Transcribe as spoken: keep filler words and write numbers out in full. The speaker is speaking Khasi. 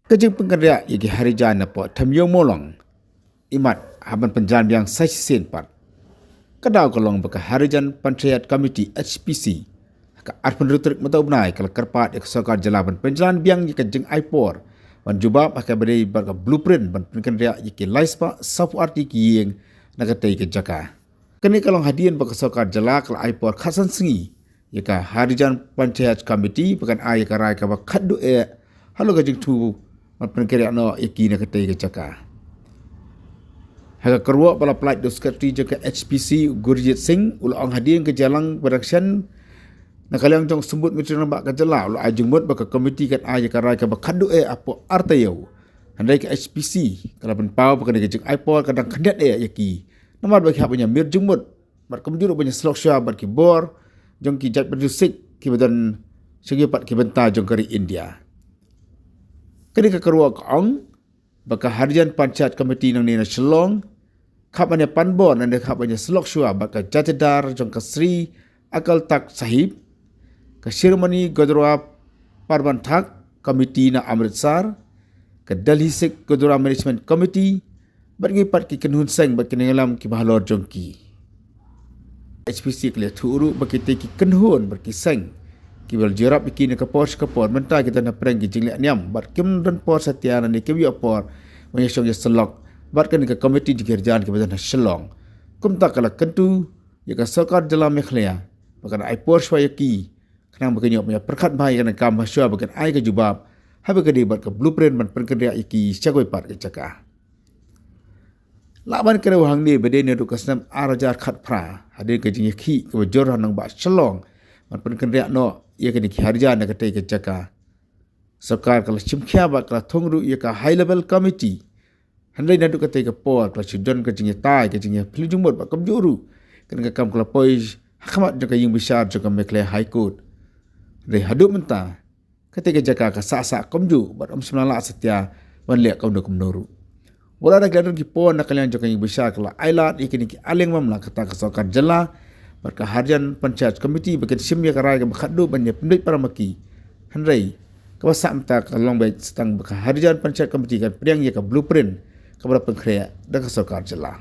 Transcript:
Ka jingpynkynriah ïa ki Harijan napoh Thymmeiew Mawlong imat hap ban pynjlan biang sa shisien pat. Ka daw ka long ba ka Harijan Panchayat Committee, H P C, ha ka arphew hynriew tarik mynta u bnai ka la kyrpad ïa ka sorkar jylla ban pynjlan biang ïa ka jingai por ban jubab ha kaba ïadei bad ka blueprint ban pynkynriah ïa ki lai spah sawphew arti ki ïing na katei ka jaka. Kane ka long hadien ba ka sorkar jylla ka la ai por khatsan sngi ïa ka Harijan Panchayat Committee ba kan ai ïa ka rai kaba khatduh eh halor ka jingthmu ban pynkynriah noh ïa ki na katei ka jaka. Ha ka kyrwoh ba la pynlait da u Secretary jong ka H P C, Gurjit Singh, u la ong hadien ka jingïalang ba dang shen na ka liang jong u Symbud Myntri Rangbah ka jylla, u la ai jingmut ba ka komiti kan ai ïa ka rai kaba khatduh eh hapoh ar taïew. Hynrei ka H P C ka la pynpaw ba kane ka jingai por ka dang khyndiat eh ïa ki, namar ba ki hap ban ïamir jingmut bad kumjuh ruh ban ïasyllok shuwa bad ki bor jong ki jaitbynriew Sikh kiba don sha kiwei pat ki bynta jong ka ri India. Kane ka kyrwoh ka ong ba ka Harijan Panchayat Committee nangne na Shillong ka hap ban ïapanbor ne ka hap ban ïasyllok shuwa bad ka jatidar jong ka Sri Akal Takht Sahib, ka Shiromani Gurdwara Parbandhak Committee na Amritsar, ka Delhi Sikh Gurdwara Management Committee, bad kiwei pat ki kynhun seng bad ki nongïalam kiba halor jong ki. H P C ka la ïathuh ruh ba kitei ki kynhun bad ki seng kiba la jurap ïa ki na ka por sha ka por mynta ki don hapdeng ki jingleh niam bad kim don por satia nangne kim ïoh por ban ïashong ïasyllok bad kane ka komiti jingkyrjan kiba don ha Shillong. Kumta ka la kyntu ïa ka sorkar jylla Meghalaya ba kan ai por shuwa ïa ki khnang ba kin ïoh ban ïapyrkhat bha ïa kane ka kam ha shuwa ba kin ai ka jubab haba ka dei bad ka blueprint ban pynkynriah ïa ki sha kawei pat ka jaka. Lah ban kdew hangne ba dei naduh ka snem ar hajar khatphra hadien ka jingïakhih kaba jur ha nongbah Shillong ban pynkynriah noh ïa kine ki Harijan na katei ka jaka. Sorkar ka la shim khia bad ka la thung ruh ïa ka High Level Committee. Hynrei naduh katei ka por ka la shu don ka jingïatai, ka jingïaphylliew jingmut bad kumjuh ruh kane ka kam ka la poi ha khmat jong ka ïing bishar jong ka Meghalaya High Court. Hynrei haduh mynta katei ka jaka ka sah sah kumjuh bad ym shym la lah satia ban leh kumno kumno ruh. Wat la da ki la don ki por na ka liang jong ka ïing bishar ka la ai lad ïa kine ki arliang mamla kata ka sorkar jylla bad ka Harijan Panchayat Committee ba kin shim ïa ka rai kaba khatduh ban ïapynbeit para ma ki. Hynrei kaba sah mynta ka long beit sa tang ba ka Harijan Panchayat Committee kan pdiang ïa ka blueprint kaba la pynkhreh da ka sorkar jylla.